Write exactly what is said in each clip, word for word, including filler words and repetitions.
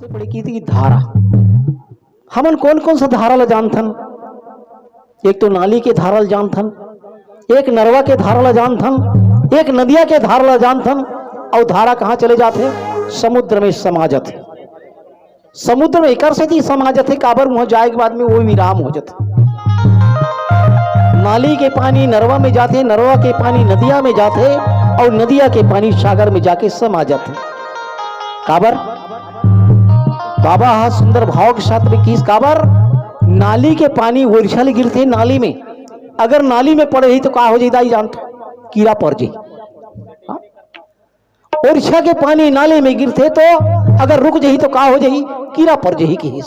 पड़े की थी धारा। हमन कौन कौन सा धारा ला जानथन? एक तो नाली के धारा ला जानथन, एक नरवा के धारा ला जानथन, एक नदिया के धारा ला जानथन। और धारा कहाँ चले जाथे? समुद्र में समा जाथे। समुद्र में एकर सेती समा जाथे, काबर उहाँ जाए के बाद में वो विराम हो जाथे। नाली के पानी नरवा में जाथे, नरवा के पानी नदिया में जाथे, और नदिया के पानी सागर में जाके समा जाथे। काबर? बाबा हा सुंदर भाव के साथ में किहिस, काबर? नाली के पानी ओरछा ले गिरथे नाली में, अगर नाली में पड़े रही तो का हो जाही दाई जानत? कीड़ा पड़ जाही। हाँ? ओरछा के पानी नाली में गिरथे तो अगर रुक जाही तो का हो जाही? कीड़ा पड़ जाही किहिस।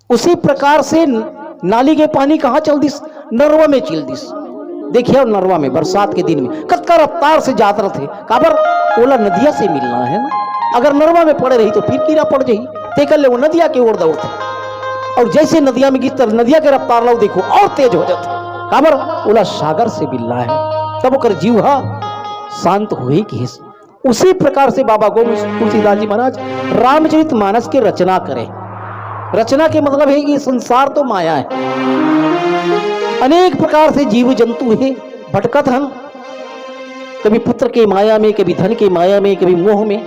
उसी प्रकार से न-, नाली के पानी कहाँ चल दिस? नरवा में चल दिस। देखिए, नरवा में बरसात के दिन में कतका रफ्तार से जात रथे, काबर? ओला नदिया से मिलना है ना। अगर नरवा में पड़े रही तो फिर कीड़ा पड़ जाही, तेकर ले वो नदिया के ओर दौड़थे। और जैसे नदिया में गिरत, नदिया के रफ्तार ला देखो और तेज हो जाथे, काबर? ओला सागर से मिलना है, तब ओकर जीव हा शांत होही किहिस। उसी प्रकार से बाबा गोविंद तुलसीदास जी महाराज रामचरित मानस के रचना करे। रचना के मतलब है कि संसार तो माया है, अनेक प्रकार से जीव जंतु है, भटकत हन, कभी पुत्र के माया में, कभी धन के माया में, कभी मोह में।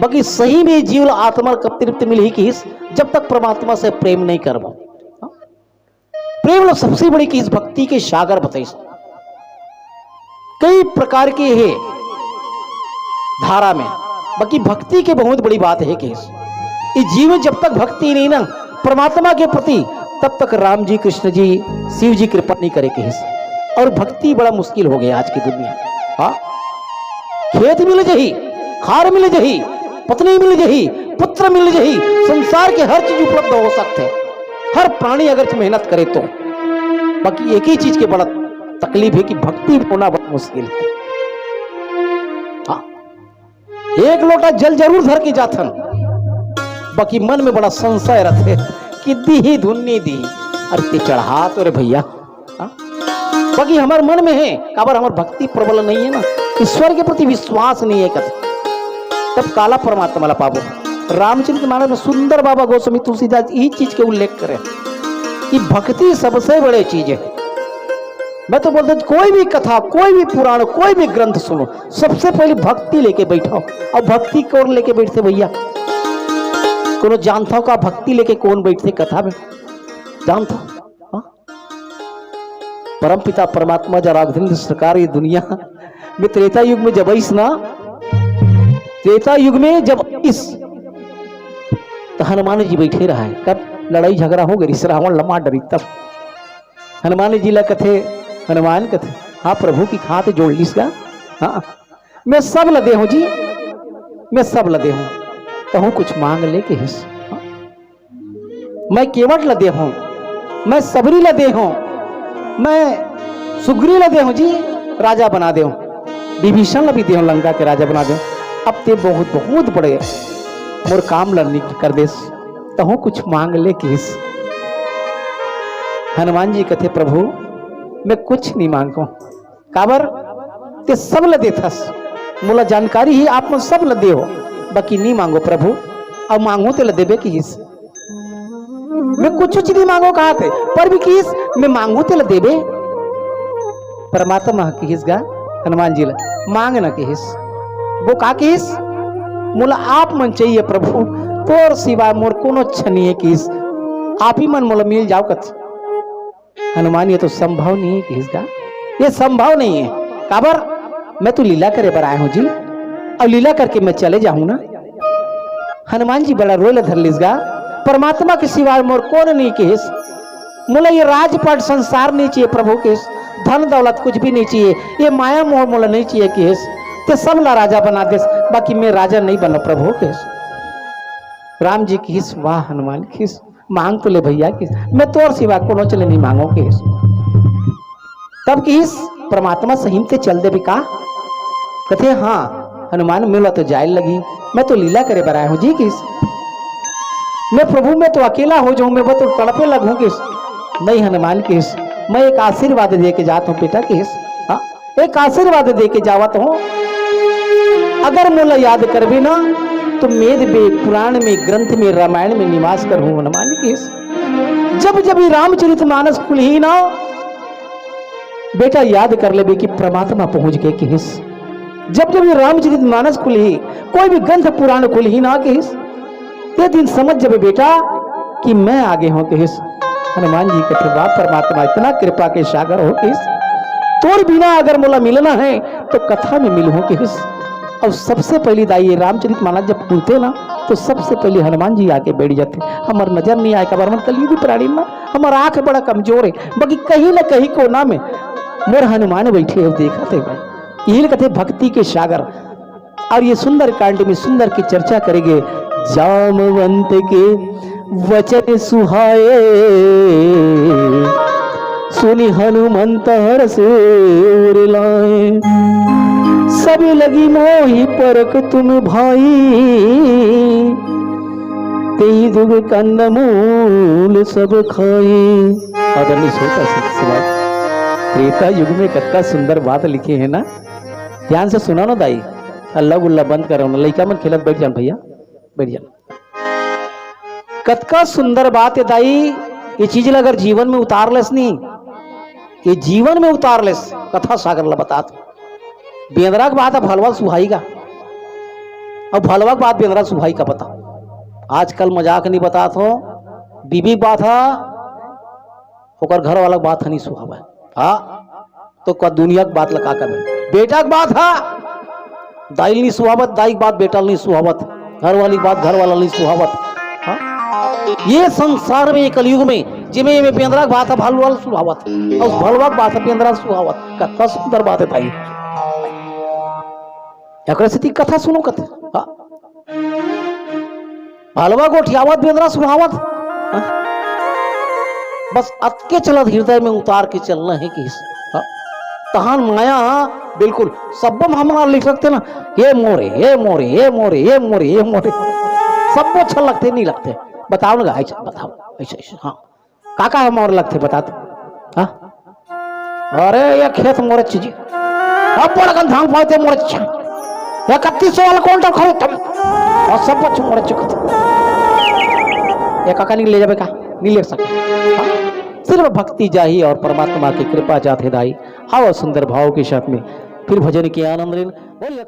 बाकी सही में जीव ला आत्मा ला कब तृप्ति मिलही किहिस? जब तक परमात्मा से प्रेम नहीं करबो। प्रेम ला सबसे बड़ी किहिस, भक्ति के सागर बताइस। कई प्रकार के हे धारा में, बाकी भक्ति के बहुत बड़ी बात है किहिस। ये जीव में जब तक भक्ति नहीं ना परमात्मा के प्रति, तब तक राम जी, कृष्ण जी, शिव जी कृपा नहीं करे किहिस। और भक्ति बड़ा मुश्किल हो गया आज की दुनिया। हाँ, खेत मिल जाही, खार मिल जाही, पत्नी मिल जाही, पुत्र मिल जाही, संसार के हर चीज उपलब्ध हो सकथे, हर प्राणी अगर मेहनत करे तो। बाकी एक ही चीज के बड़ा तकलीफ है कि भक्ति होना बड़ा मुश्किल है। हाँ, एक लोटा जल जरूर धर के जाथन, बाकी मन में बड़ा संशय रथे कि दीही धुन नी दीही। अरे ते चढ़ा तो रे भैया, हाँ? बाकी हमर मन में है, काबर हमर भक्ति प्रबल नहीं है ना, ईश्वर के प्रति विश्वास नहीं है कथे, तब काला परमात्मा ला पाबो। रामचरित मानस में सुंदर बाबा गोस्वामी तुलसीदास यही चीज के उल्लेख करे कि भक्ति सबसे बड़े चीज है। मैं तो बोलता हूँ, कोई भी कथा, कोई भी पुराण, कोई भी ग्रंथ सुनो, सबसे पहले भक्ति लेके बैठो। और भक्ति कौन लेके बैठथे भैया? कोनो जानथो का भक्ति लेके कौन बैठथे कथा में? जानथो? हाँ? परमपिता परमात्मा जब राघवेंद्र सरकार ये दुनिया में त्रेता युग में जब आइस ना, त्रेता युग में जब आइस, तो हनुमान जी बैठे रहे। कब लड़ाई झगड़ा हो गई, रावण ला मार डरी तब। हनुमान जी ला कथे, हनुमान कथे, हाँ प्रभु की खात जोड़ लिस गा। हाँ, मैं सब ला दे हूँ जी, मैं सब ला दे हूँ, तहूँ कुछ मांग ले किहिस। हाँ? मैं केवट ला दे हूँ, मैं सबरी ला दे हूँ, मैं सुग्री ला दे हूँ जी, राजा बना दे हूँ, विभीषण ला भी दे हूँ, लंका के राजा बना दे हूँ। अब ते बहुत, बहुत बड़े मोर काम ला निक कर देस, तहूँ कुछ मांग ले किहिस। हनुमान जी कथे, प्रभु, मैं कुछ नहीं मांगो। काबर? ते सब ल देथस, मोला जानकारी ही आप मन सब ल दे हो, बाकी नी मांगो प्रभु, अउ मांगो ते ल देबे किहिस। मैं कुछ चीज नी मांगो कहा थे, पर भी किहिस, मैं मांगो ते ल देबे। परमात्मा किहिस गा हनुमान जी ल, मांग न किहिस। वो का किहिस? मोला आप मन चाहिए प्रभु, तोर सिवाय मोर कोनो इच्छा नहीं है किहिस। आप ही मन मोला मिल जाओ कथ। हनुमान, ये तो संभव नहीं है किहिस गा, ये संभव नहीं है। काबर? मैं तो लीला करे बर आए हूँ जी, अउ लीला करके मैं चले जाहूँ ना। हनुमान जी बड़ा रोए ल धर लिस गा, परमात्मा के सिवाय मोर कोन नहीं किहिस। मोला ये राजपाट संसार नहीं चाहिए प्रभु किहिस, धन दौलत कुछ भी नहीं चाहिए, ये माया मोह मोला नहीं चाहिए किहिस। ते सब ला राजा बना देस, बाकी मैं राजा नहीं बनो प्रभु किहिस। राम जी किहिस, वाह हनुमान किहिस, मांग तो ले भैया किहिस, मैं तोर सिवा कोनो चले नहीं मांगो किहिस। तब किहिस, परमात्मा सही म ते चल देबे का? कथे, हाँ हनुमान, मोला तो जाए लगी, मैं तो लीला करे बर आए हूँ जी किहिस। मैं प्रभु, मैं तो अकेला हो जाऊं, मैं तो तड़पे लगूं किहिस। नहीं हनुमान किहिस, मैं एक आशीर्वाद दे के जात हूँ बेटा किहिस। हाँ, एक आशीर्वाद दे के जावत हूँ, अगर मोला याद करबे ना तो मेद में, पुराण में, ग्रंथ में, रामायण में निवास करहूं हनुमान जी कहिस। जब जब ये रामचरित मानस खुलही ना, बेटा याद कर लेबे कि परमात्मा पहुंच गे कहिस। जब जब ये रामचरित मानस खुलही, कोई भी ग्रंथ पुराण खुलही ना कहिस, ते दिन समझ जबे बेटा कि मैं आगे हूं कहिस। हनुमान जी कथे, वाह परमात्मा, इतना कृपा के सागर हो कहिस, तोर बिना अगर मोला मिलना है तो कथा में मिलहूं कहिस। और सबसे पहली दाई ये रामचरित मानस जब खुलथे ना, तो सबसे पहले हनुमान जी आके बैठ जाथे। हमर नजर नहीं आए, काबर हमन कलयुगी प्राणी ना, हमर आंख बड़ा कमजोर है, बाकी कहीं ना कहीं कोना में मोर हनुमान बैठे हे, देखत हे भाई। यही कथे भक्ति के सागर। और ये सुंदर कांड में सुंदर की चर्चा करेंगे। जामवंत के वचन सुहाए, सुनि हनुमंत हरषि उर लाए। सब लगी मोहि परख तुम भाई, तेहि जुग कंदमूल सब खाई। आदरणीय श्रोता सत समाज, त्रेता युग में कतका सुंदर बात लिखे हे ना। ध्यान से सुना ना दाई, हल्ला गुल्ला बंद करो ना, लइका मन खेलत बैठ जान भैया, बैठ जान। कतका सुंदर बात हे दाई, ये चीज ला अगर जीवन में उतार लेस नी, ये जीवन में उतार लेस, कथा सागर ला बतात। बेंदरा के बात ह भलवा ल सुहाई गा, अउ भलवा के बात बेंदरा ल सुहाई का पता। आजकल मजाक नहीं बतात हो, बीबी के बात ह, ओकर घर वाला के बात ह नहीं सुहावय। हाँ, तो का दुनिया के बात ला का करबे? बेटा के बात ह, दाई ल नहीं सुहावत, दाई के बात बेटा ल नहीं सुहावत, घर वाली के बात घर वाला ल नहीं सुहावत। हाँ? ये संसार में, ये कलयुग में, जेमे, जेमे बेंदरा के बात ह भलवा ल सुहावत, अउ भलवा के बात ह बेंदरा ल सुहावत। कतका सुंदर बात हे भाई। एकरे सेती कथा सुनो कथे। हाँ? भलवा गोठियावत बेंदरा सुहावत। हाँ? बस अतके चलत हृदय में उतार के चलना हे कहिस। हाँ? तहान माया, हाँ, बिल्कुल। सब्बो म हमन लिख सकते ना, ये मोरे, ये मोरे, ये मोरे, ये मोरे, ये मोरे। सब्बो अच्छा लगथे, नहीं लगथे? बताओ ना, ऐसे बताओ, ऐसे, ऐसे, हाँ। का का मोर लगथे बता तो? हाँ? अरे, ये खेत मोरे चीज। अब बड़कन धान पाते मोरे चीज। ये इकतीस सौ वाला कौन टा खरीद तुम? और सब कुछ मोरे चुकत। ये काका नहीं ले जाबे का? नहीं ले सके। हाँ? सिर्फ भक्ति जाही और परमात्मा की कृपा जाथे दाई। आओ सुंदर भाव के साथ में फिर भजन के आनंद लेन। बोलिए